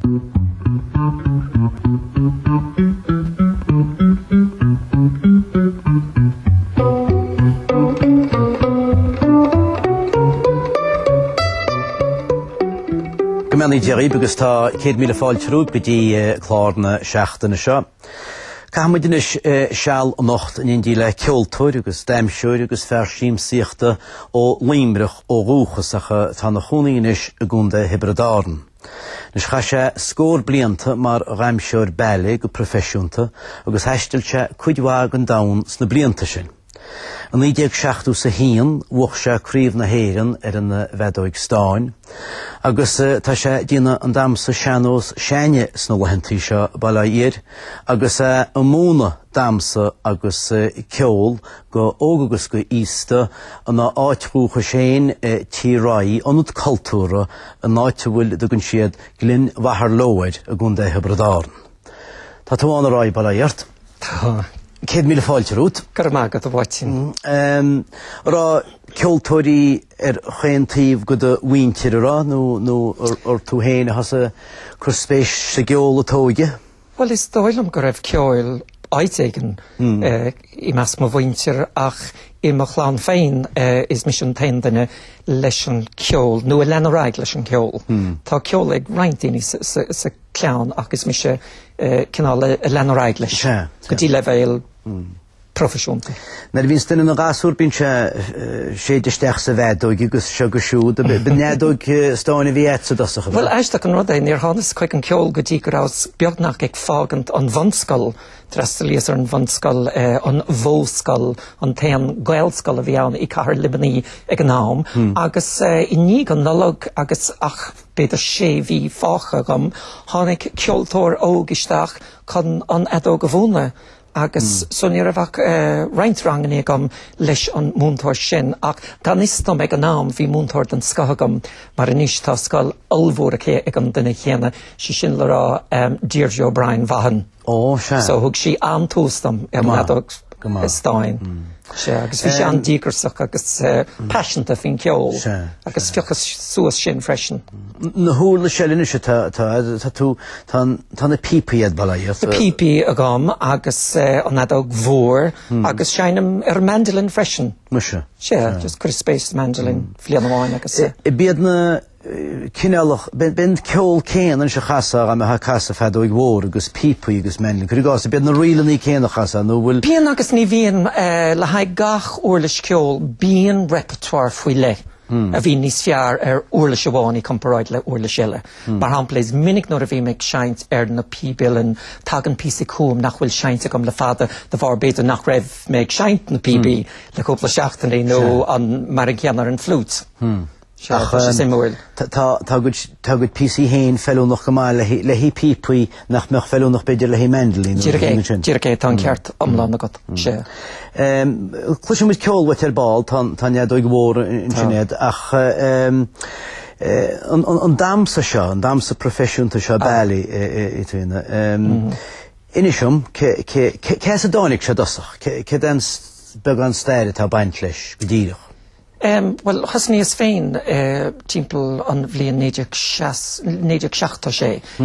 Go mbeannaí Dia dhaoibh agus tá 100,000 fáilte romhaibh go dtí clár na seachtaine seo. Caithfidh muid anois seal anocht in éindí le ceoltóir agus damhsóir agus fear siamsaíochta ó Luimneach ó dhúchas ach atá ina chónaí anois i gContae Thiobraid Árann. Anois chaith sé scór blianta mar dhamhsóir ballet go proifisiúnta agus thaistil sé cuid mhaith den domhan sna blianta sin. I 1971 bhuach sé Craobh na hÉireann ar an bhfeadóig stáin agus tá sé ag déanamh an damhsa sean-nós s'againne sna laethantaí seo, bail ó Dhia air, agus é ag múineadh damhsa agus ceol go óg agus go aosta ina áit dhúchais féin, Tír Raí, ionad cultúrtha, an áit a bhfuil, a dtugann siad Gleann Mhathar Ló air i gContae Thiobraid Árann. Tá tú ann a Roy, bail ó Dhia ort. Tá. 100,000 fáilte romhat. Go raibh maith agat, a Mháirtín. An raibh ceoltóirí ar chaon taobh de do mhuintir, an raibh, nó nó ar tú féin a thosaigh ag cur spéis sa gceol i d'óige? Bhuel, is dóigh liom go raibh ceol áit éigin i measc mo mhuintir ach i mo chlann féin is mise an t-aon duine leis an ceol, nó a lean ar aghaidh leis an ceol. Tá ceol ag roinnt daoine sa clann ach is mise cineál a lean ar aghaidh leis go dtí leibhéal proifisiúnta. Nuair a bhíonns duine ina ghasúr bíonn sé ag séideadh isteach sa bhfeadóig agus seo agus siúd. B'in an fheadóig stáin a bhí agat i dtosach, an ea? Bhuel, aisteach an rud é, níor thánas chuig an ceol go dtí go rabhas beagnach ag fágaint an bhunscoil. D'fhreastalaíos ar an bhunscoil, an Mhodhscoil, an t-aon Gaelscoil a bhí ann i cathair Luimnigh ag an am, agus i ndiaidh an Nollag agus ach b'fhéidir sé mhí fágtha agam, tháinig ceoltóir óg isteach chun an fheadóg a mhúineadh agus so ní raibh ach roinnt ranganna agam leis an múinteoir sin ach gan fhios dom ag an am bhí múinteoir den scoth agam mar anois tá scoil ollmhór aici ag an duine chéanna, sé sin le rá Deirdre O'Brien Vaughan. Ó, sea. So thug sí an-tús dom ar an fheadóg stáin. Sea, agus bhí sí an-díograiseach agus paiseanta faoin cheol. Sea. Agus phiocas suas sin freisin. Na huirlisí eile anois atá, atá, tá tú, tá, tá na píopaí a'd, bail ó Dhia ort. Na píopaí agam agus an fheadóg mhór agus seinnim ar an mandolin freisin. Muise. Sea, just chuireas spéis sa mandolin bhliain amháin agus. B'iad na cineálach, b'é an ceol céanna anois a chasfá dá mbeifeá ag casadh feadóig mhór agus píopaí agus mandolin, cuir i gcás, b'iad na ríleanna céanna a chasfá nó bhfuil. Bíonn agus ní bhíonn. Le haghaidh gach uirlis ceoil bíonn repertoire faoi leith a bhíonn níos fearr ar uirlis amháin i comparáid le uirlis eile. Mar shampla, is minic nuair a bhím ag seinnt ar na píb uilleann tagann píosaí chugam nach bhfuil seinnte agam le fada de bharr b'fhéidir nach raibh mé ag seinnt na píobaí le cúpla seachtainí nó an mar an gcéanna ar an fliúit. Sea, tá sé suimiúil. Tá tá a gcuid tá a gcuid píosaí féin feiliúnach go maith le le haghaidh píopaí nach mbeadh feiliúnach b'fhéidir le haghaidh mandolin nó Díreach é, díreach é, tá an ceart iomlán agat, sea. Cloisfidh muid ceol uait ar ball, tá tá an fheadóig mhór ansin a'd ach an an damhsa seo, an damhsa proifisiúnta seo ballet i Tríona, inis dom cé cé cé as a dtáinig sé i dtosach, cé cé an beagán stair atá ag baint leis go díreach? Bhuel, thosnaíos féin timpeall an bhliain 1976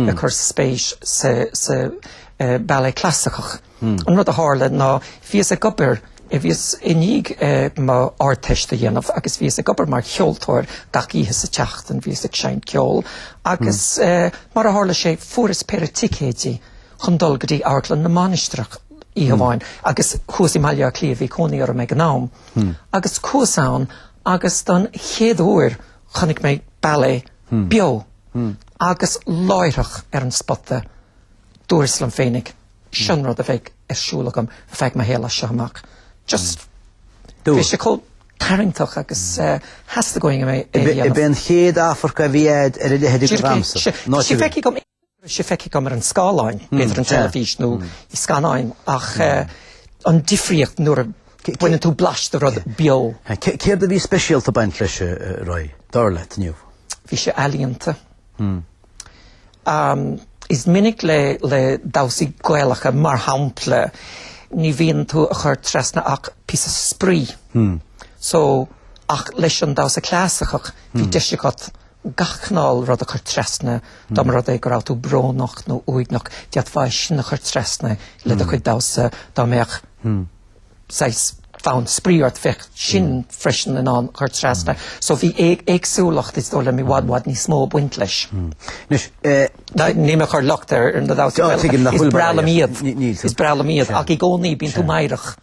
ag cur spéis sa sa ballet clasaiceach. An rud a tharla ná bhíos ag obair, bhíos i ndiaidh mo Ardteist a dhéanamh agus bhíos ag obair mar cheoltóir gach oíche sa tseachtain, bhíos ag seinnt ceoil agus mar a tharla sé fuaireas péire ticéidí chun dul go dtí Amharclann na Mainistreach oíche amháin agus thuas i mBaile Átha Cliath a bhí cónaí orm ag an am. Agus chuas ann agus don chéad uair chonaic mé ballet beo agus láithreach ar an spota dúras liom féinig, seo an rud a bheidh ar siúl agam ar feadh mo shaoil as seo amach. Just bhí sé chomh tarraingteach agus theastaigh uaim é a dhéanamh. B'é an chéad amharc a bhí a'd ar a leithéid de dhamhsa. Bhí sé feicthe agam Bhí sé feicthe agam ar an scáileán, b'fhéidir an teilifís nó i scannáin, ach an difríocht nuair a bhaineann tú blais de rud beo. Céard a bhí speisialta ag baint leis, Roy, dar leat inniu? Bhí sé ealaíonta. Is minic le le damhsaí Gaelacha, mar shampla, ní bhíonn tú a chur trasna ach píosa spraoi. So, ach leis an damhsa clasaiceach, bhí deis agat. gach cineál rud a chur trasna, dá mba rud é go raibh tú brónach nó uaigneach, d'fhéadfá é sin a chur trasna le do chuid damhsa, dá mbeadh saghas fonn spraoi ort, bheadh sin freisin in ann chur trasna. So bhí éagsúlacht is dóigh liom i bhfad bhfad níos mó ag baint leis. Anois, Níl mé ag cur locht ar na damhsaí Tuigim nach Is bhfuil breá liom iad. Níl tú. Is breá liom iad, ach i gcónaí bíonn tú meidhreach.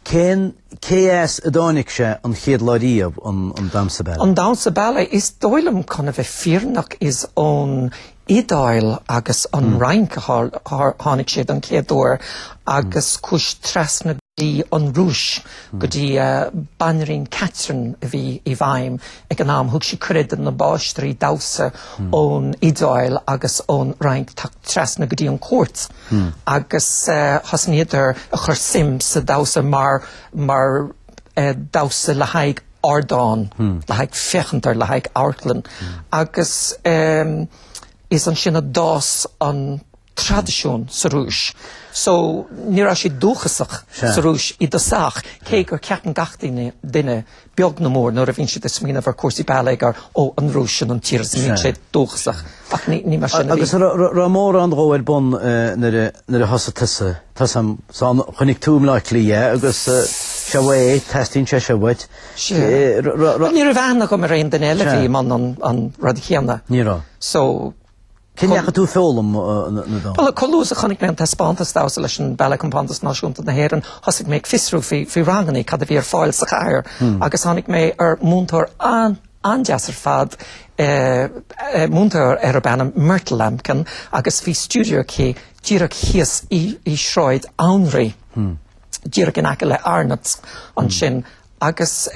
Cén, cé as a dtáinig sé an chéad lá riamh, an damhsa ballet? An damhsa ballet, is dóigh liom chun a bheith fírinneach is ón Iodáil agus an Fhrainc a tháinig sé don chéad uair agus chuaigh trasna go dtí an Rúis, go dtí Banríon Catherine a bhí i bhfeidhm ag an am. Thug sí cuireadh do na máistrí damhsa ón Iodáil agus ón Fhrainc teacht trasna go dtí an chúirt agus thosnaíodar a chur suim sa damhsa mar mar damhsa le haghaidh ardán le haghaidh féachaint air, le haghaidh amharclann agus is ansin a d'fhás an traidisiún sa Rúis. So ní raibh sé dúchasach sa Rúis i dtosach, cé gur ceapann gach duine, duine beag nó mór nuair a bhíonn siad ag smaoineamh ar cúrsaí ballet gur ó an Rúis sin an tír is a mbíonn sé dúchasach ach ní ní mar sin a bhí. Agus raibh mórán dhó ar bun nuair a thosaigh tusa? Tá a fhios agam, chonaic tú i mBleá Cliath agus seo é, teastaíonn sé seo uait. Sea. Bhuel, ní raibh aithne agam ar aon duine eile a bhí i mbun an rud chéanna. Ní raibh. So. Cén ndeachaigh tú ag foghlaim na damhsa? Bhuel, chomh luath is a chonaic mé an taispeántas damhsa leis an Ballet Compántas Náisiúnta na hÉireann, thosaigh mé ag fiosrú faoi ranganna, cad a bhí ar fáil sa chathair agus tháinig mé ar mhúinteoir an An-deas ar fad. Múinteoir arb ainm Myrtle Lambkin agus bhí stiúideo aici díreach thíos i Sráid Anraí, díreach in aice le Arnotts ansin agus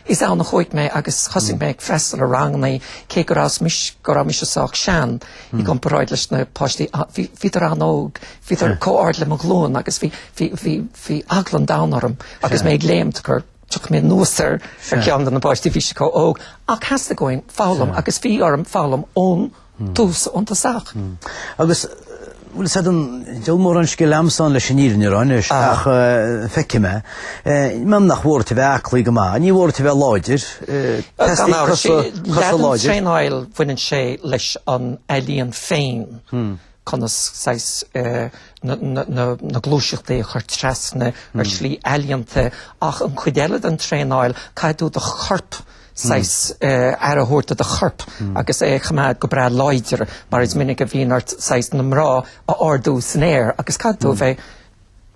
is ann a chuaigh mé agus thosaigh mé ag freastal ar ranganna cé go raibh mise, go raibh mise sách sean i gcomparáid leis na páistí, bhíodar an-óg, bhíodar chomh ard le mo ghlúin agus bhí, bhí, bhí, bhí eagla an domhain orm agus mé ag léimt gur Tiocfaidh mé anuas ar cheann de na páistí, bhí sé chomh óg, ach theastaigh uaim foghlaim agus bhí orm foghlaim ón tús, ón tosach. Agus bhfuil a fhios agat, níl mórán scil a'msa ann leis an fhírinne a rá anois ach feicfidh mé. Measaim nach mhór duit a bheith aclaí go maith, ní mhór duit a bheith láidir, teastaíonn cosa láidir. Leath den traenáil bhaineann sé leis an ealaíon féin. conas saghas na gluaiseachtaí a chur trasna ar shlí ealaíonta ach an chuid eile den traenáil, caithfidh tú do chorp saghas aire a thabhairt do do chorp agus é a choimeád go breá láidir mar is minic a bhíonn ort saghas na mná a ardú san aer agus caithfidh tú a bheith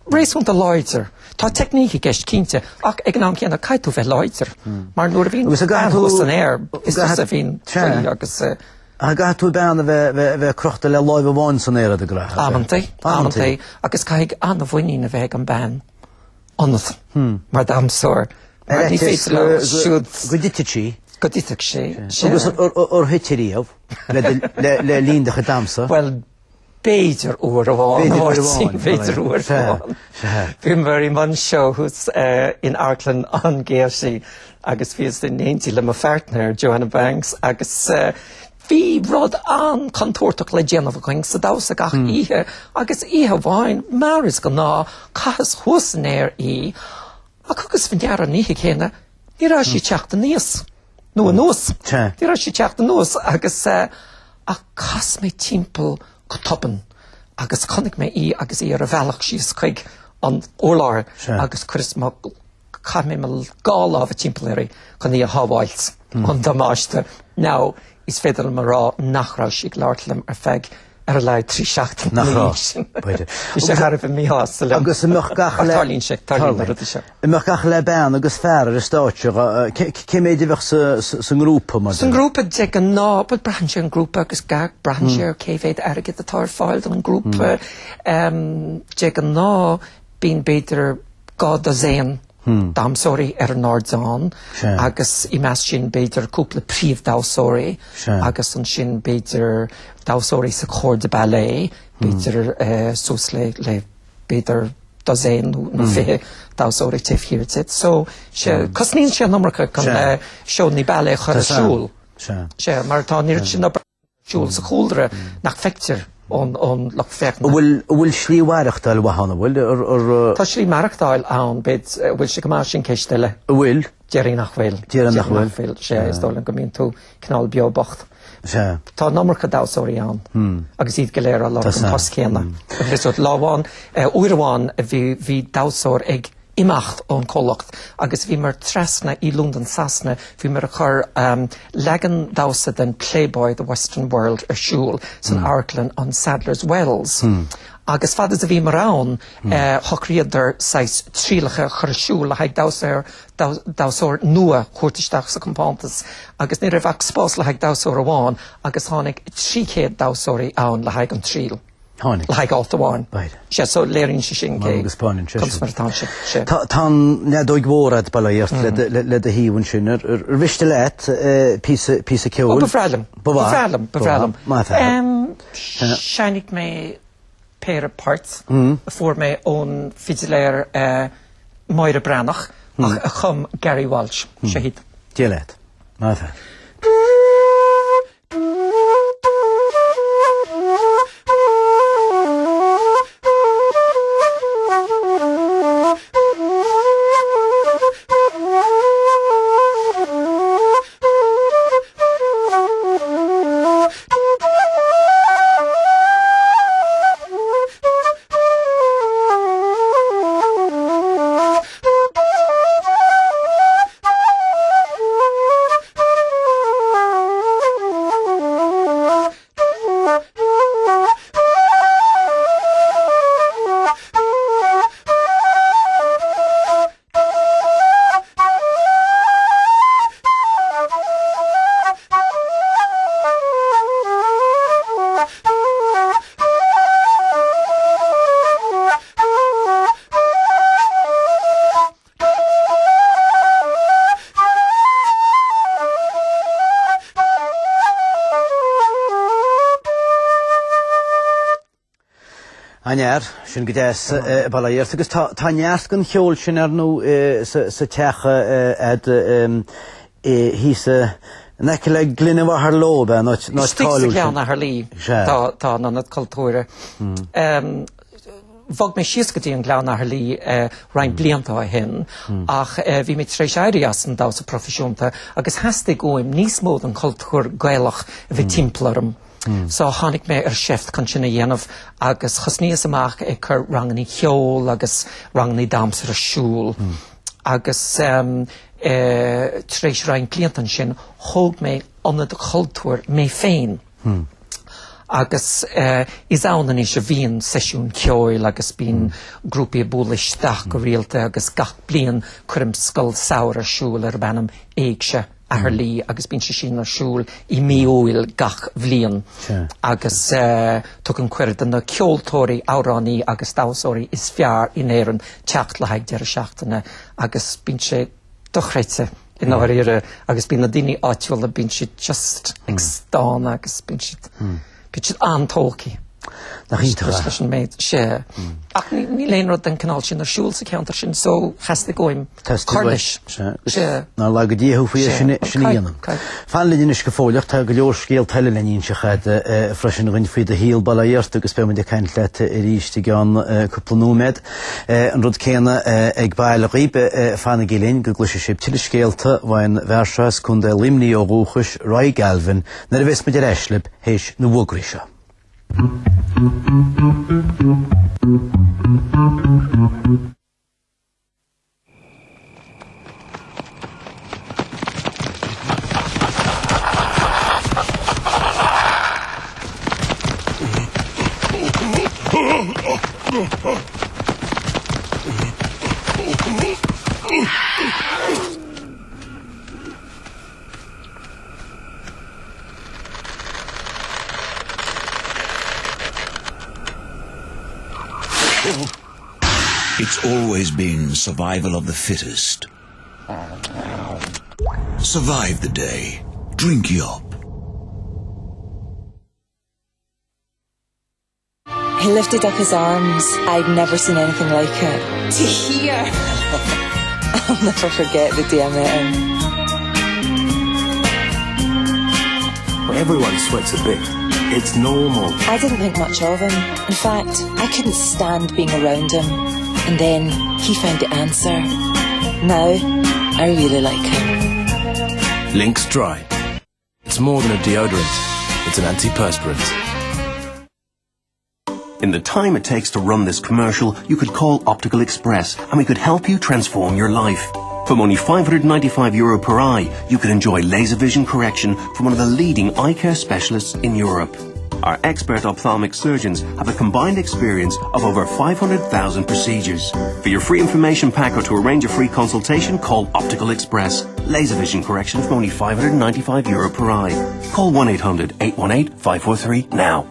réasúnta láidir. Tá teicníc i gceist, cinnte, ach ag an am céanna caithfidh tú bheith láidir, mar nuair a bhíonn bean thuas san aer, is tusa a bhíonn faoi agus. Ach an gcaithfidh tú bean a bheith crochta le láimh amháin san aer a'd ag rá? Amantaí, amantaí, agus caithfidh an-mhuinín a bheith ag an bean ionat mar dhamhsóir, mar ní féidir leo siúd. Go dtitfidh sí. Go dtitfidh sí. Agus ar thit riamh le linn do chuid damhsa? Bhuel, B'fhéidir uair amháin, a Mháirtín, b'fhéidir uair amháin. Bhíomar i mbun seó thuas in Amharclann an Gaiety agus bhíos in éindí le mo pháirtnéir, Joanna Banks, agus bhí rud an-chontúirteach le déanamh againn sa damhsa gach oíche agus oíche amháin, mar is gnáth, chaitheas thuas san aer í Ach thugas faoi ndeara an oíche chéanna, ní raibh sí ag teacht aníos, nó anuas. Ní raibh sí ag teacht anuas agus ach chas mé timpeall go tobann agus chonaic mé í agus í ar a bhealach síos chuig an urlár agus chuireas mo, chaith mé mo dhá lámha timpeall uirthi chun í a shábháilt ón damáiste. Now, is féidir liom a rá nach raibh sí ag labhairt liom ar feadh ar a laghad 3 seachtaine Nach raibh? B'fhéidir. Bhí sé thar a bheith míshásta liom. Agus an mbeadh gach le... Tarlaíonn sé, tarlaíonn na rudaí seo. An mbeadh gach le bean agus fear ar an stáitse, cé méid a bheadh sa ngrúpa mar Sa ngrúpa de ghnáth, bhuel braitheann sé ar an ngrúpa agus braitheann sé ar cé mhéad airgead atá ar fáil don ngrúpa. De ghnáth bíonn b'fhéidir 2 dosaen damhsóirí ar an ardán agus i measc sin b'fhéidir cúpla príomhdhamhsóirí agus ansin b'fhéidir damhsóirí sa corps de ballet, b'fhéidir suas le le b'fhéidir dosaen nó 20 damhsóirí taobh thiar de. So sea, cosnaíonn sé an iomarca chun seónna ballet a chur ar siúl. Sea, mar tá an oiread sin obair siúl sa chúlra nach feictear ón lucht féachana. An bhfuil, an bhfuil slí mhaireachtáil mhaith ann, an bhfuil? Ar, ar, Tá slí maireachtáil ann, b'fhéidir, an bhfuil sé go maith, sin ceist eile. An bhfuil? Déarfainn nach bhfuil. Déarfainn nach bhfuil. Sea, is dóigh liom go mbíonn tú cineál beo bocht. Sea. Tá an iomarca damhsóirí ann agus iad go léir á lorg an post céanna. Agus lá amháin, uair amháin bhí bhí damhsóir ag imeacht ón comhlacht agus bhíomar trasna i Londain Sasana, bhíomar ag cur leagan damhsa den Playboy The Western World ar siúl san amharclann an Sadler's Wells. Agus fad is a bhíomar ann shocraíodar saghas trialacha a chur ar siúl le haghaidh damhsóir damhsóir nua a thabhairt isteach sa chompántas agus ní raibh ach spás le haghaidh damhsóir amháin agus tháinig 300 damhsóirí ann le haghaidh an triail. Tháinig. Le haghaidh áit amháin. Right. Sea, so léiríonn sé sin cé agus baineann sé conas mar atá sé. Sea. Tá tá an fheadóig mhór a'd bail ó Dhia ort le le do thaobh ansin. Ar ar mhiste leat píosa píosa ceoil? Ó ba bhreá liom. Ba Ba bhreá liom, ba bhreá liom. Maith fear. Seinnfidh mé péire port a fuair mé ón bhfidiléir Máire Breathnach ach a chum Gary Walsh. Seo iad. Dia leat. Maith fear. An-fhear, sin go deas bail ó Dhia ort. Agus tá neart den cheol sin ar ndóigh sa teach a'd thíos in aice le Glynn of Aherlow, ab ea, an áit Istigh sa cáiliúil sin. Ghleann Athairlí tá an Ionad Cultúir. Bhog mé síos go dtí an Gleann Athairlí roinnt blianta ó shin ach bhí mé tar éis éirí as an damhsa proifisiúnta agus theastaigh uaim níos mó den chultúr Gaelach a bheith timpeall orm. So tháinig mé ar sheift chun sin a dhéanamh agus thosnaíos amach ag cur rangannaí ceoil agus rangannaí damhsa ar siúl agus tar éis roinnt blianta ansin thóg mé ionad cultúir mé féin agus is ann anois a bhíonn seisiúin ceoil agus bíonn grúpaí ag bualadh isteach go rialta agus gach bliain cuirim scoil samhraidh ar siúl arb ainm Éigse. Athairlí agus bíonn sé sin ar siúl i mí Iúil gach bhliain agus tugann cuireadh do na ceoltóirí, amhránaí agus damhsóirí is fearr in Éirinn teacht le haghaidh deireadh seachtaine agus bíonn sé dochreidte i ndáiríre agus bíonn na daoine áitiúla, bíonn siad just ag stánadh agus bíonn siad, bíonn siad an-tógtha. Nach iontach é? Leis an méid, sea. Ach níl aon rud den cineál sin ar siúl sa cheantar sin so theastaigh uaim cur leis. Sea. Nár laga Dia thú faoi sin a dhéanamh. Fan linn anois go fóilleach, tá go leor scéalta eile le n-inseacht agat freisin dhuinn faoi do shaol, bail ó Dhia ort agus beidh muid ag caint leat arís i gceann cúpla nóiméad. An rud céanna ag baile dhaoib, fanaigí linn go gcloisfidh sibh tuilleadh scéalta uaidh an bhfear seo as Contae Luimnigh ó dhúchas, Roy Galvin, nuair a bheas muid ar ais libh théis na bhfógraí seo. It's always been survival of the fittest. Survive the day. Drink Yop. He lifted up his arms. I'd never seen anything like it. To hear! I'll never forget the day I met him. Well, everyone sweats a bit. It's normal. I didn't think much of him. In fact, I couldn't stand being around him. And then he found the answer. Now, I really like him. Lynx Dry. It's more than a deodorant, it's an antiperspirant. In the time it takes to run this commercial, you could call Optical Express and we could help you transform your life. From only 595 euro per eye, you can enjoy laser vision correction from one of the leading eye care specialists in Europe. Our expert ophthalmic surgeons have a combined experience of over 500,000 procedures. For your free information pack or to arrange a free consultation, call Optical Express. Laser vision correction from only 595 euro per eye. Call 1-800-818-543 now.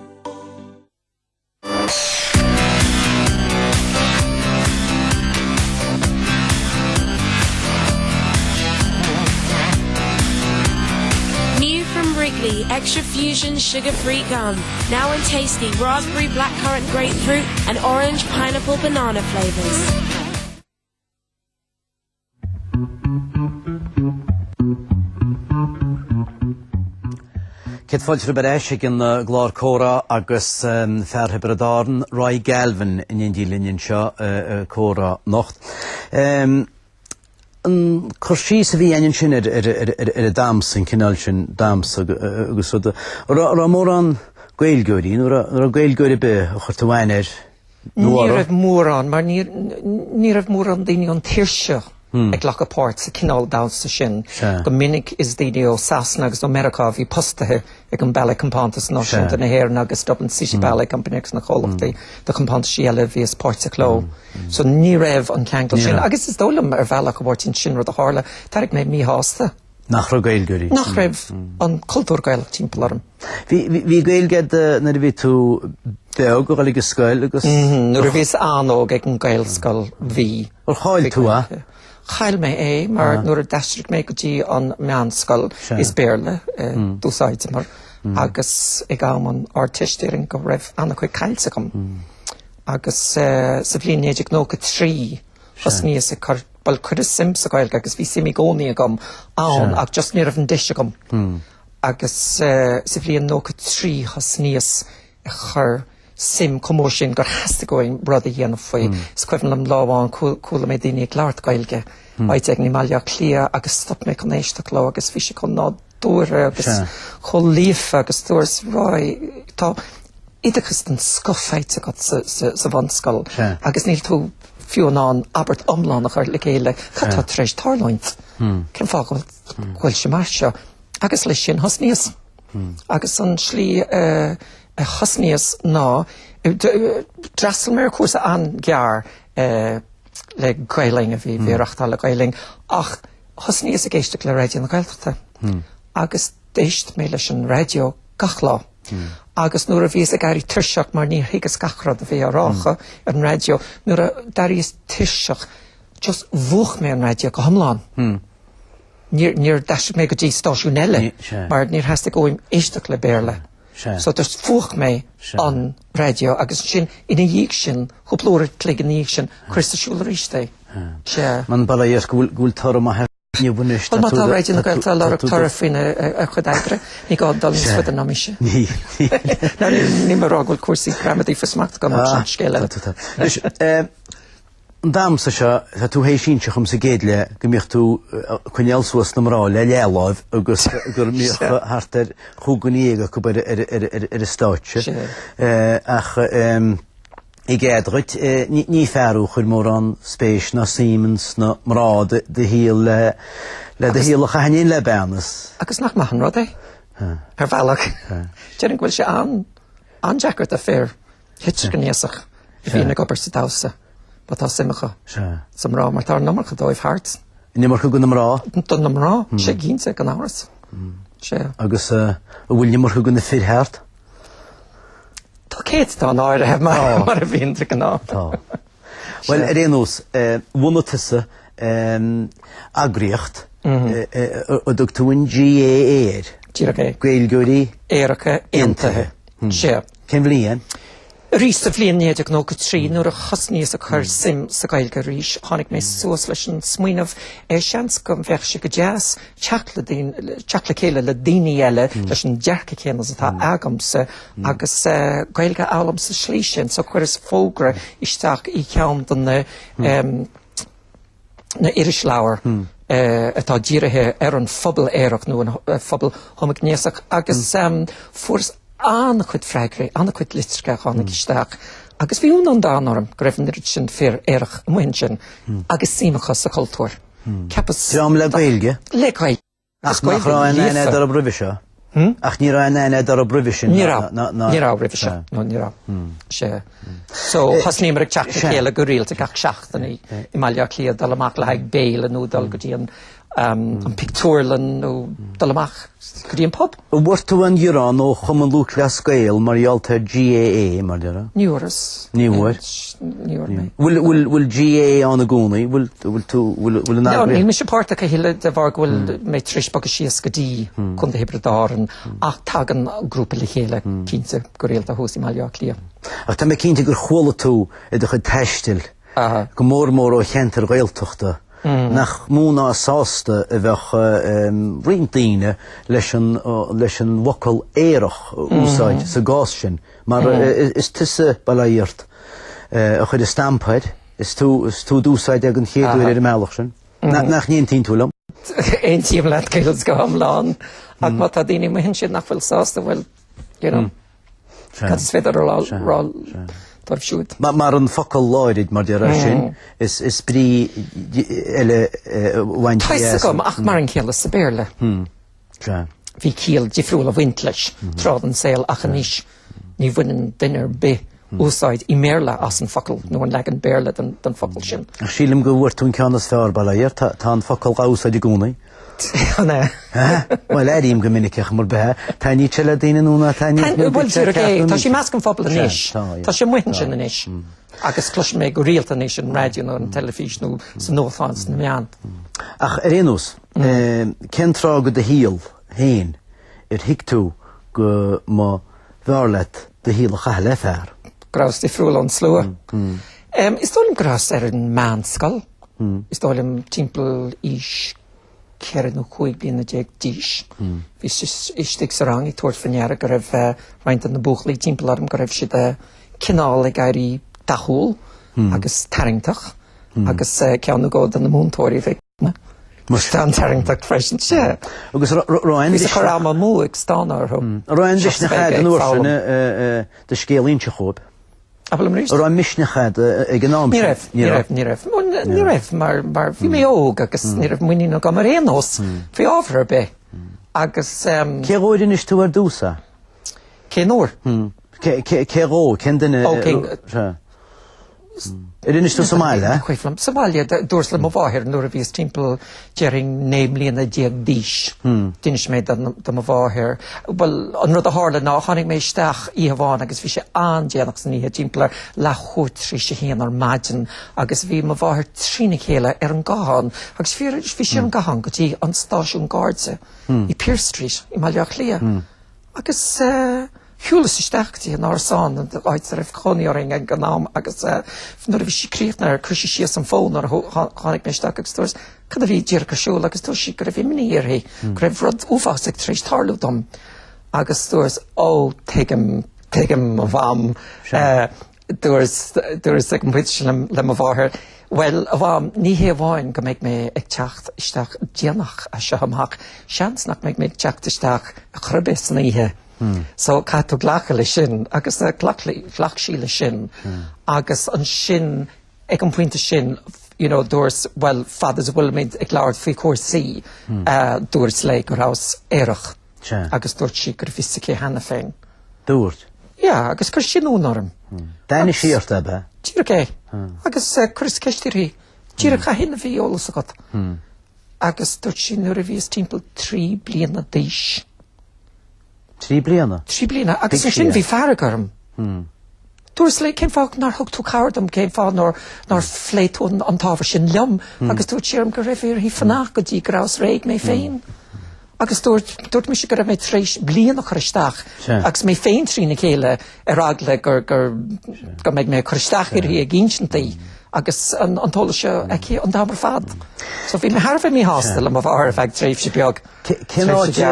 New from Wrigley, Extra Fusion Sugar-Free Gum. Now in tasty raspberry, blackcurrant, grapefruit and orange pineapple banana flavors. Céad fáilte romhaibh ar ais ag an gclár Comhrá agus fear Thiobraid Árann, Roy Galvin, in éindí linn anseo ag Comhrá anocht. An cur síos a bhí againn ansin ar an damhsa, an cineál sin damhsa agus rud, an raibh mórán Gaeilgeoirí, nó an raibh Gaeilgeoir ar bith a chuir tú aithne air Ní raibh mórán, mar ní raibh mórán daoine ón tír seo ag glacadh páirt sa cineál damhsa sin. Go minic is daoine ó Sasana agus ó Meiriceá a bhí postaithe ag an Ballet Compántas Náisiúnta na hÉireann agus Dublin City Ballet Company agus na comhlachtaí de chompántaisí eile a bhíos páirteach leo. So ní raibh an ceangal sin. Agus is dóigh liom ar bhealach, a Mháirtín, sin rud a tharla. D'éirigh mé míshásta. Nach raibh Gaeilgeoirí. Nach raibh an cultúr Gaelach timpeall orm. Bhí Gaeilge agat nuair a bhí tú beag ag dul ag an scoil agus. Nuair a bhíos an-óg ag an Gaelscoil bhí. Ar chaill tú é? Chaill mé é mar nuair a d'aistrigh mé go dtí an meánscoil is Béarla a d'úsáideamar agus ag am an Ardteist déarfainn go raibh an-chuid caillte agam. Agus sa bhliain 1993 thosnaíos ag cur Bhuel, cuireadh suim sa Ghaeilge agus bhí suim i gcónaí agam ann ach just ní raibh an deis agam. Agus sa bhliain 93 thosnaíos ag cur suim chomh mór sin gur theastaigh uaim rud a dhéanamh faoi. Is cuimhin liom lá amháin chuala mé daoine ag labhairt Gaeilge áit éigin i mBaile Átha Cliath agus stop mé chun éisteacht leo agus bhí sé chomh nádúrtha agus chomh líofa agus dúirt Roy, tá oideachas den scoth faighte agat sa bhunscoil agus níl tú fiú in ann abairt iomlán a chur le chéile. Cad tá tar éis tarlúint? Cén fáth go bhfuil sé mar seo? Agus leis sin thosnaíos. Agus an slí a thosnaíos ná d'fhreastail mé ar chúrsa an-ghearr le Gael-Linn a bhí á reáchtáil le Gael-Linn ach thosnaíos ag éisteacht le Raidió na Gaeltachta agus d'éist mé leis an raidió gach lá. Agus nuair a bhíos ag éirí tuirseach, mar níor thuigeas gach rud a bhí á rá acu ar an raidió, nuair a d'éiríos tuirseach, just mhúch mé an raidió go hiomlán. Níor, níor d'aistrigh mé go dtí stáisiún eile, mar níor theastaigh uaim éisteacht le Béarla. So just mhúch mé an raidió agus ansin ina dhiaidh sin, cúpla uair a chloig ina dhiaidh sin, chuireas ar siúl arís é. Sea. Man bail ó Dhia ort go bhfuil, go bhfuil toradh maith air. Inniu anois, Bhuel, má tá Raidió na Gaeltachta ag lorg toradh faoina chuid oibre, ní gá dul níos faide ná mise. Ní. Ná níl mé ag rá go bhfuil cúrsaí gramadaí faoi smacht agam ach sin scéal eile. Tá, tá. Anois, an damhsa seo, tá tú théis inse dhom sa gcéad leath go mbíodh tú ag coinneáil suas na mná le leathláimh agus go mbíodh thart ar chúig dhuine dhéag acu ar an stáitse. Ach I gcead dhuit, ní fear thú a chuir mórán spéis ná suim ins na mná do shaol le do shaol a chaitheamh in éindí le bean is. Agus nach maith an rud é? Ar bhealach. Déarfainn go bhfuil sé an-deacair do fir heitrighnéasach a bhíonn ag obair sa damhsa má tá suim acu sa mná mar tá an iomarca dóibh thart. An iomarca do na mná? Do na mná, sé cinnte, gan amhras. Sea. Agus an bhfuil an iomarca do na fir thart? Tá céatadán áirithe mar a bhíonn de ghnáth. Tá. Bhuel, ar aon nós, bhunaigh tusa eagraíocht a dtug tú an GAA air. Díreach é. Gaeilgeoirí Aeracha Aontaithe. Sea. Cén bhliain? Arís sa bhliain 1993 nuair a thosnaíos ag cur suim sa Ghaeilge arís, tháinig mé suas leis an smaoineamh, seans go mbeadh sé go deas teacht le daoine, teacht le chéile le daoine eile leis an dearcadh céanna is atá agamsa agus Gaeilge a fhoghlaim sa slí sin. So chuireas fógra isteach i cheann de na na irisleabhair. atá dírithe ar an phobal aerach nó an phobal homaighnéasach agus fuaireas an-chuid freagraí, an-chuid litreacha a tháinig isteach agus bhí ionadh an domhain orm go raibh an oiread sin fir aerach amuigh ansin agus suim acu sa chultúr. Cheapas. Dream le Gaeilge? Le Gaeilge. Ach nach raibh aon aithne agat orthu roimhe seo? Ach ní raibh aon aithne agat orthu roimhe sin? Ní raibh. Ní raibh roimhe seo. No, ní raibh. Sea. So, thosnaíomar ag teacht le chéile go rialta gach seachtain i mBaile Átha Cliath, dul amach le haghaidh béile nó dul go dtí an an pictiúrlann nó dul amach go dtí an pub. An bhfuair tú aon ghearán ó Chumann Lúthchleas Gael mar gheall ar GAA, mar déarfá? Ní fhuaireas. Ní bhfuair? Ní fhuair mé. Bhfuil, bhfuil, bhfuil GAA ann i gcónaí? Bhfuil, bhfuil tú, bhfuil, bhfuil an No, níl mise páirteach a thuilleadh de bharr go bhfuil mé tar éis bogadh síos go dtí Contae Thiobraid Árann ach tagann grúpa le chéile cinnte go rialta thuas i mBaile Átha Cliath. Ach tá mé cinnte gur chuala tú i do chuid taistil go mór mór ó cheantair Ghaeltachta, nach mó ná sásta a bheadh roinnt daoine leis an leis an bhfocal aerach a úsáid sa gcás sin, mar is tusa, bail ó Dhia ort, a chuir an stampa air, is tú is tú a d'úsáid é den chéad uair ar an mbealach sin. Nach n-aontaíonn tú liom? Aontaím leat go hiomlán, ach má tá daoine amuigh ansin nach bhfuil sásta, bhuel, you know. Cad is féidir a rá dóibh siúd? Mar an focal áirid, mar déarfá sin, is brí eile a bhaint Tá fhios agam, ach mar an gcéanna sa Bhéarla. Bhí ciall difriúil ag baint leis tráth den saol ach anois ní bhaineann duine ar bith úsáid i mBéarla as an focal nó an leagan Béarla den focal sin. Ach sílim go bhfuair tú an ceann is fearr, bail ó Dhia ort, tá an focal á úsáid i gcónaí. An ea? Bhuel, airím go minic é chuma ar bith. Taitníonn sé le daoine nó ná taitníonn Bhuel, díreach é. Tá sé i measc an phobail anois. Tá sé amuigh ansin anois. Agus cloisim é go rialta anois ar an raidió nó ar an teilifís nó sa nuachtán sna meáin. Ach ar aon nós, cén tráth de do shaol féin ar thuig tú go mba bhfearr leat do shaol a chaitheamh le fear? Go rabhas difriúil ón slua. Is dóigh liom go rabhas ar an meánscoil. Is dóigh liom timpeall aois 14 nó 15 bliana d'aois. Bhíos istigh sa rang ag tabhairt faoi ndeara go raibh roinnt de na buachaillí timpeall orm go raibh siad cineál ag éirí dathúil agus tarraingteach agus ceann nó dhó de na múinteoirí a bhí an-tarraingteach freisin. Sea. Agus raibh aon Bhíos ag cur ama amú ag stánadh orthu. Raibh aon mhisneach agat an uair sin do scéal a inse dhóibh? Abair liom arís? An raibh misneach agat ag an am sin? Ní raibh, ní raibh, ní raibh. Ní raibh, mar, mar bhí mé óg agus ní raibh muinín agam ar aon nós faoi ábhar ar bith. Agus. Cé dhó ar inis tú ar dtús é? Cén uair? Cé, cé, cé dhó? Cén duine? Ó, cén. Ar inis tú sa mbaile? Cuimhin liom. Sa bhaile, dúras le mo mháthair nuair a bhíos timpeall déarfainn 19 mbliana d'aois. D'inis mé do mo mháthair. Bhuel, an rud a tharla ná tháinig mé isteach oíche amháin agus bhí sé an-déanach san oíche, timpeall ar leathuair tar éis a haon ar maidin agus bhí mo mháthair trína chéile ar an gcathán agus bhí bhí sí ar an gcathán go dtí an stáisiún Garda i Pearse Street i mBaile Átha Cliath. Agus shiúlas isteach go dtí an árasán, an áit a raibh cónaí orainn ag an am agus nuair a bhí sí críochnaithe, chuir sí síos an fón nuair a tháinig mé isteach agus dúirt cad a bhí díreach ar siúl agus dúirt sí go raibh imní uirthi, go raibh rud uafásach tar éis tarlú dom. Agus dúirt, ó, tuigim, tuigim, a mham. Dúirt, dúras ag an bpointe sin le mo mháthair, bhuel, a mham, ní hé amháin go mbeidh mé ag teacht isteach déanach as seo amach, seans nach mbeidh mé ag teacht isteach ar chor ar bith san oíche. So, caithfidh tú glacadh leis sin. Agus ghlac, ghlac sí leis sin. Agus ansin, ag an bpointe sin, you know, dúirt, bhuel, fad is a bhfuilimid ag labhairt faoi chúrsaí, dúirt léi go rabhas aerach. Sea. Agus dúirt sí go raibh fhios aici cheana féin. Dúirt? Yeah, agus chuir sin ionadh orm. D'aithnigh sí ort, ab ea? Díreach é. Agus chuireas ceist uirthi, díreach cathain a bhí eolas agat? Agus dúirt sí nuair a bhíos timpeall 3 bliana d'aois. 3 bliana? 3 bliana. Agus ansin bhí fearg orm. Dúras léi, cén fáth nár thug tú cabhair dom, cén fáth nár nár phléigh tú an t-ábhar sin liom? Agus dúirt sí orm go raibh uirthi fanacht go dtí go rabhas réidh mé féin. Agus dúirt, dúirt mise go raibh mé tar éis bliain a chur isteach agus mé féin trína chéile ar eagla gur, gur, go mbeidh mé ag cur isteach uirthi ag insint di agus an, an t-eolas seo aici an t-am ar fad. So bhí mé thar a bheith míshásta le mo mháthair ar feadh tréimhse beag. Cén áit a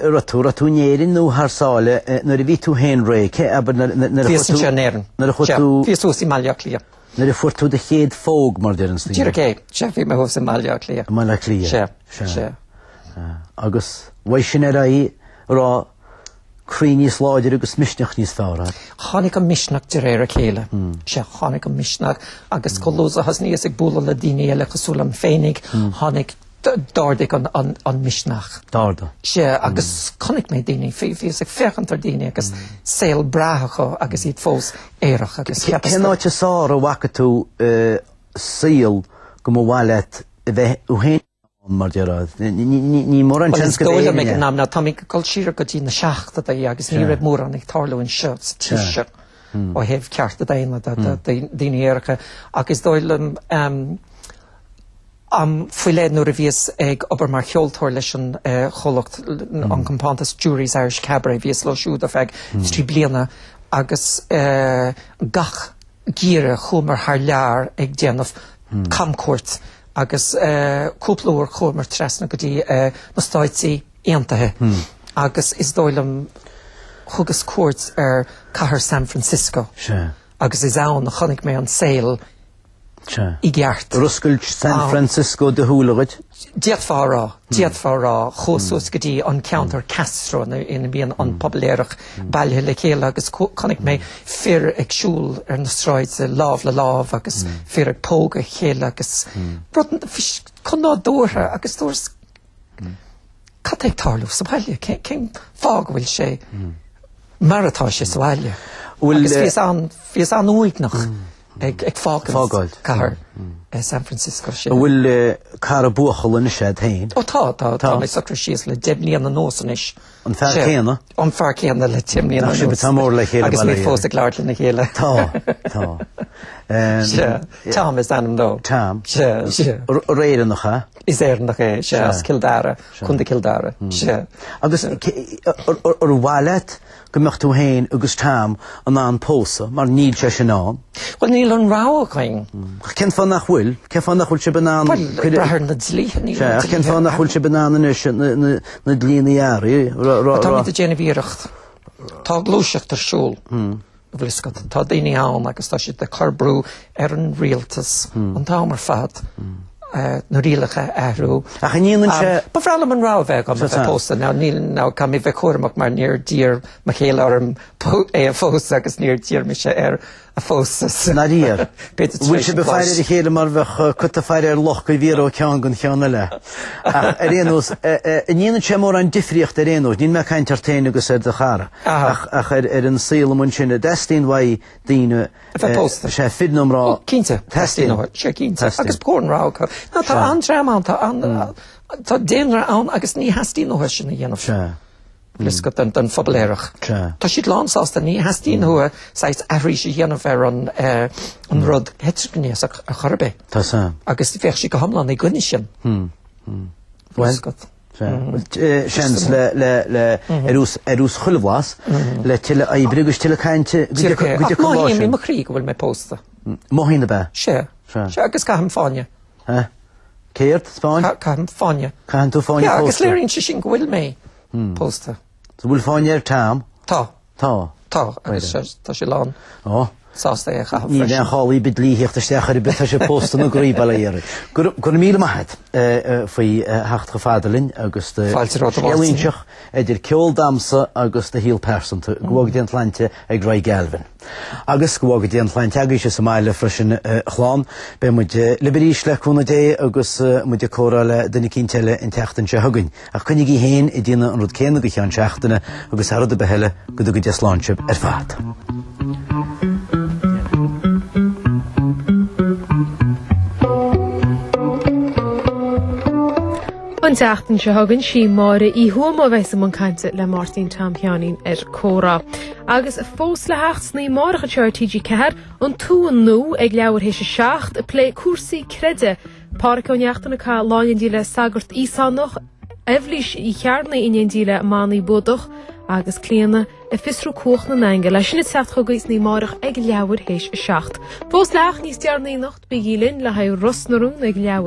raibh tú? Raibh tú in Éirinn nó thar sáile nuair a bhí tú féin réidh? Cé, abair, nuair a chuaigh tú... Bhíos anseo in Éirinn. Nuair a chuaigh tú... Bhíos thuas i mBaile Átha Cliath. Nuair a fuair tú do chéad phóg, mar a deireann daoine. Díreach é. Sea, bhí mé thuas i mBaile Átha Cliath. I mBaile Átha Cliath. Sea, sea. Agus uaidh sin ar aghaidh, an raibh croí níos láidre agus misneach níos fearr agat? Tháinig an misneach de réir a chéile. Sea, tháinig an misneach agus chomh luath is a thosnaíos ag bualadh le daoine eile cosúil liom féinig, tháinig, d'ardaigh an misneach. D'ardaigh. Sea, agus chonaic mé daoine, bhíos ag féachaint ar daoine agus saol breá acu agus iad fós aerach agus cheapas Cén áit is fearr a bhfaca tú saol go mba mhaith leat a bheith thú féin ann, mar déarfá? Ní mórán seans go Bhuel, is dóigh liom ag an am, ná táimid ag dul siar go dtí na seachtóidí agus ní raibh mórán ag tarlú anseo sa tír seo ó thaobh cearta daonna do daoine aeracha ach is dóigh liom Am faoi leith nuair a bhíos ag obair mar cheoltóir leis an chomhlacht, an compántas Jury's Irish Cabaret, bhíos leo siúd ar feadh 3 bliana agus gach geimhreadh chuamar thar lear ag déanamh camchuairt agus cúpla uair chuamar trasna go dtí na Stáit Aontaithe agus is dóigh liom thugas cuairt ar cathair San Francisco agus is ann a chonaic mé an saol Sea. i gceart. Ar oscail San Francisco do shúile dhuit? D'fhéadfá a rá. D'fhéadfá a rá. Chuas suas go dtí an ceantar Castro ina mbíonn an pobal aerach bailithe le chéile agus chonaic mé fir ag siúl ar na sráide lámh le lámh agus fir ag pógadh a chéile agus rud chomh nádúrtha agus dúras Cad tá ag tarlú sa bhaile? Cén fáth go bhfuil sé mar atá sé sa bhaile? Agus bhíos an, bhíos an-uaigneach ag ag fágáil cathair San Francisco sin. An bhfuil cara buachalla anois agat féin? Ó tá, tá, tá mé socraithe síos le 10 mbliana anuas anois. An fear céanna? An fear céanna le 10 mbliana Nach sibh anuas. atá mór le chéile Agus bail muid fós ag labhairt lena chéile. Tá, tá. Sea, Tom is ainm dó. Tom. Sea, sea. Ar Éireannach é? Is Éireannach é, sea, as Cill Dara, Contae Chill Dara, sea. Agus ar mhaith leat go mbeadh tú féin agus Tom in ann pósadh, mar níl sé sin ann? Bhuel, níl an rogha againn. Cén fáth nach bhfuil? Cén fáth nach bhfuil sibh in ann... Bhuel, ag brath ar na dlíthe, níl Sea, ach cén fáth nach bhfuil sibh in ann anois na dlíthe a athrú? Táimid ag déanamh iarracht. Tá gluaiseacht ar siúl. Bhfuil a fhios agat, tá daoine ann agus tá siad ag cur brú ar an rialtas an t-am ar fad na rialacha a athrú. Ach an ndéanann sé... Ba bhreá liom an rogha a bheith agam a bheith pósta. Now níl, now caithfidh mé bheith cúramach mar níor d'iarr mo chéile orm é a phósadh agus níor d'iarr mise air a phósadh. Nár iarr. B'fhéidir tar Bhfuil éis sibh ag an faire ar bháis. a chéile mar bheadh cut ag faire ar luch go bhfiafródh ceann den cheann eile. Ach ar aon nós, an ndéanann sé mórán difríocht ar aon nós, níl mé ag caint ort féin agus ar do chara, ach ar ar an saol amuigh ansin, an dteastaíonn uaidh daoine A bheith pósta. Sea, fir nó mná. Ó, cinnte. Teastaíonn. Teastaíonn. Sea, cinnte. Teastaíonn. Agus ba chóir an rogha acu. Now tá an-dream ann, tá an, tá daonra ann agus ní theastaíonn uathu sin a dhéanamh. Sea. Bhfuil a fhios agat den, den phobal aerach. Sea. Tá siad lán sásta, ní theastaíonn uathu saghas aithris a dhéanamh ar an, an rud heitrighnéasach ar chor ar bith. Tá san. Agus bheadh siad go hiomlán i gcoinne sin. Bhfuil a fhios agat. Seans le, le, le, ar fheabhas, ar fheabhas chuile bhlas, le tuilleadh oibre agus tuilleadh cainte go Díreach é. dtiocfaidh Ach an lá mothaím sin. i mo chroí go bhfuil mé pósta. Mothaíonn ab ea? Sea. Sea. Sea, agus caithim fáinne. Hä? Céard? Spáin? Caithim fáinne. Caitheann tú fáinne Yeah, agus pósta? léiríonn sé sin go bhfuil mé pósta. So bhfuil fáinne ar Tom? Tá. Tá. Tá, agus tá sé lán Ó. sásta é a chaitheamh Ní freisin. bheidh aon chall ar bith dlíthíocht isteach ar bith, tá sé pósta ina gcroí, bail ó Dhia air. Go raibh míle maith agat faoi theacht chomh fada linn agus do Fáilte romhat a scéal a Mháirtín. inseacht idir ceol damhsa agus do shaol pearsanta. Go bhfága Dia an tsláinte ag Roy Galvin. Agus go bhfága Dia an tsláinte agaibhse sa mbaile freisin a chlann. Beidh muid libh arís le cúnamh Dé agus muid ag comhrá le duine eicínt eile an tseachtain seo chugainn. Ach coinnígí féin ag déanamh an rud céanna go ceann seachtaine agus thar rud ar bith eile, go dtuga Dia slán sibh ar fad. An tseachtain seo chugainn sí Máire Uí Thuama a bheas i mbun cainte le Máirtín Tom Sheáinín ar Comhrá. Agus fós le theacht san oíche amárach anseo ar TG4, An tUan Nua ag leathuair théis 7 ag plé cúrsaí creidimh. Pádraic Ó Neachtain ag caitheamh lá in éindí le sagart Íosánach, Eibhlís Uí Chearnaigh in éindí le manaí Búdach agus Clíona ag fiosrú cumhacht na n-aingeal. É sin ag teacht chugaibh san oíche amárach ag leathuair théis 7. Fós le theacht níos deireanaí anocht, bígí linn le haghaidh Ros na Rún ag leathuair.